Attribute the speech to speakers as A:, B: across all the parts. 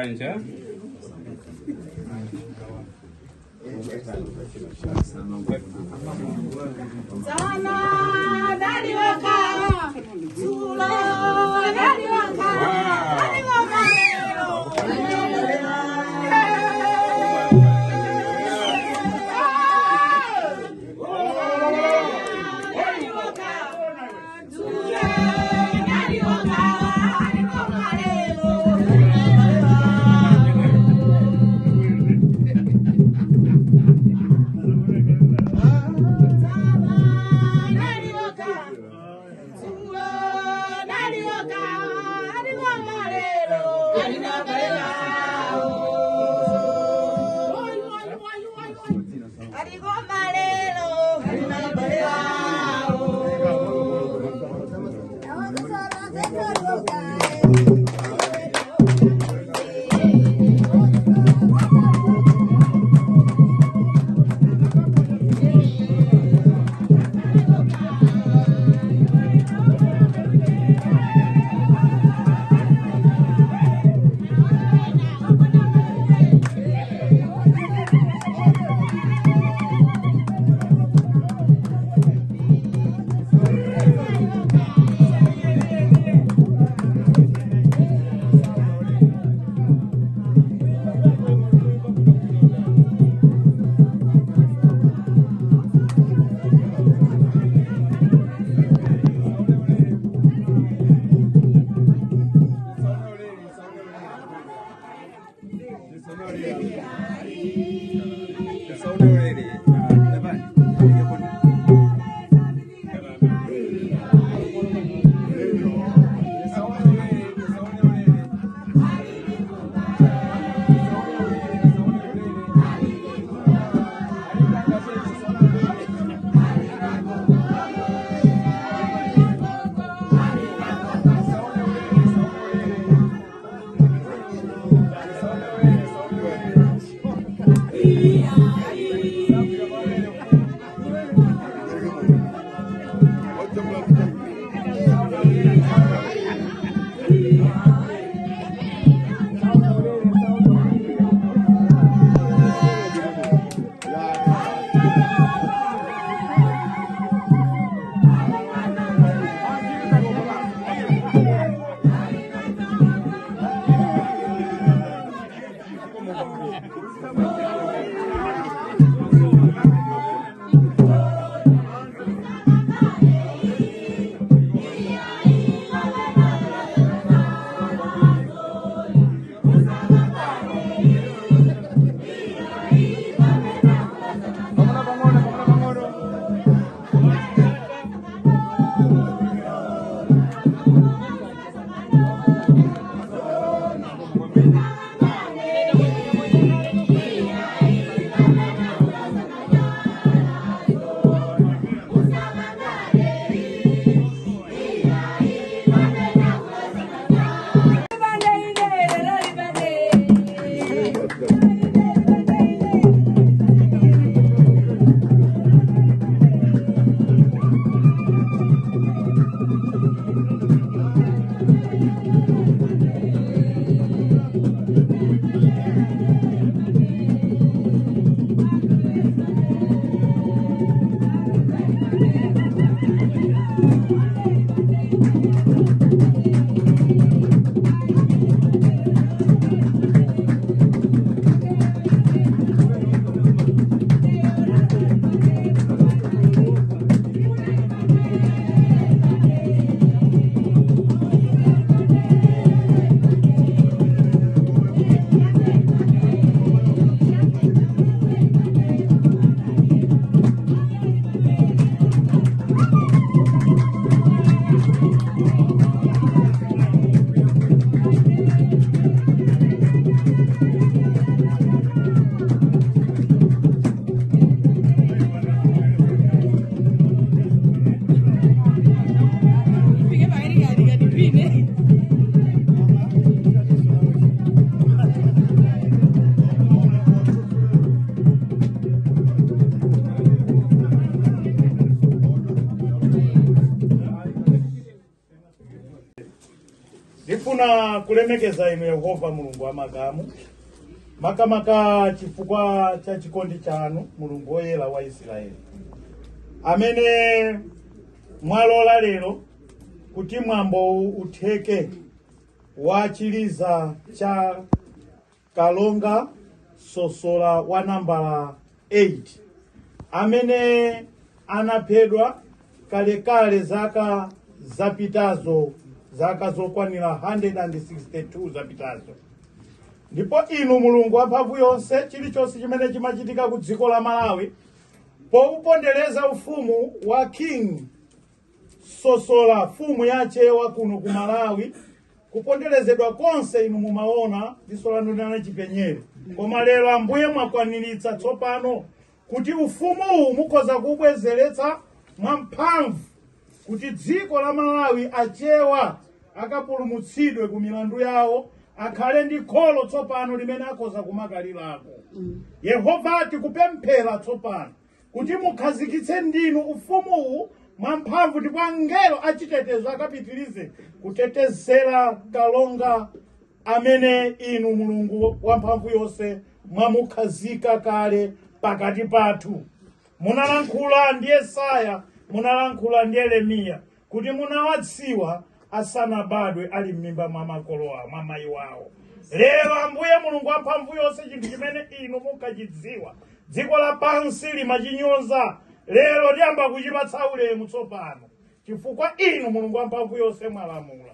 A: Banja. Ndifuna kulemekeza inu Yehova Mulungu wamakamu, makamaka chifukwa cha chikondi chanu, Mulungu woyera wa Israeli, amene mwalola lero kuti mwambo utheke wa chiliza cha Kalonga Sosola wa nambala 8, amene anaphedwa kalekale zaka zapitazo, zaka zokwanira 162 zapitazo. Ndipo inu Mulungu wamphamvu yonse, chilichonse chimene chimachitika ku dziko la Malawi poupondereza ufumu wa King Sosola, mfumu yachewa kuno ku Malawi, kuponderezedwa konse inu mumaona, diso lanu linali chipenyere. Koma lero, Ambuye, mwakwaniritsa tsopano kuti ufumuwu mukhoza kubwezeretsa mwamphamvu, kuti dziko la Malawi, achewa akapulumutsidwe ku milandu yawo, akhale ndi kholo tsopano limene akhoza kumakalirako. Yehova, tikupemphera tsopano kuti mukhazikitse ndinu ufumuwu mwamphamvu, ndipo angelo achitetezo akapitirize kutetezera kalonga amene inu Mulungu wamphamvu yonse mwamukhazika kale pakati pathu. Munalankhula ndi Yesaya, munalankhula ndi Yeremiya kuti munawadziwa asanabadwe, ali m'mimba mwa makolo awo, mwa mayi wawo. Lero, Ambuye Mulungu wamphamvu yonse, chinthu chimene inu munkachidziwa, dziko lapansi limachinyoza, lero liyamba kuchipatsa ulemu tsopano, chifukwa inu Mulungu wamphamvu yonse mwalamula.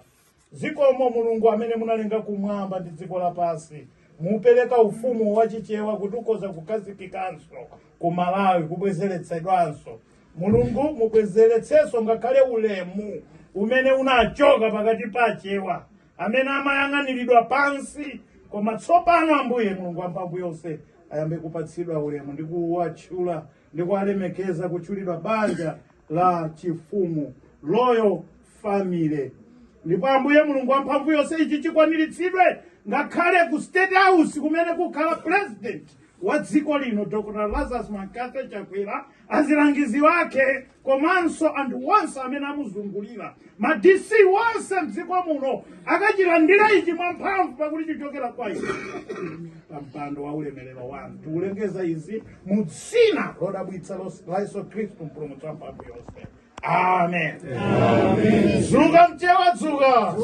A: Zikomo Mulungu amene munalenga kumwamba ndi dziko lapansi. Mupereka ufumu wachichewa kuti ukhoza kukhazikikanso ku Malawi, kubwezeretsedwanso. Mulungu, mubwezeretsenso ngakhale ulemu umene unachoka pakati pa achewa amene amayang'aniridwa pansi. Koma tsopano, Ambuye Mulungu wamphamvu yonse, ayambe kupatsidwa ulemu ndi kuwatchula ndi kuwalemekeza, kutchulidwa banja la chifumu, royal family. Ndipo Ambuye Mulungu wamphamvu yonse, ichi chikwaniritsidwe ngakhale ku State House kumene kukhala President wa dziko lino, Dr Lazarus McCarthy Chakwera, azilangizi wake komanso anthu onse amene amuzungulira, ma DC wonse mdziko muno, akachilandira ichi mwamphamvu, pakuti chichokera kwa inu pa mpando wa ulemerero wanu. Tikulengeza izi mu dzina lodabwitsa la Yesu Khristu, Mpulumutsi wamphamvu yonse. Amen. Dzuka mchewa, dzuka.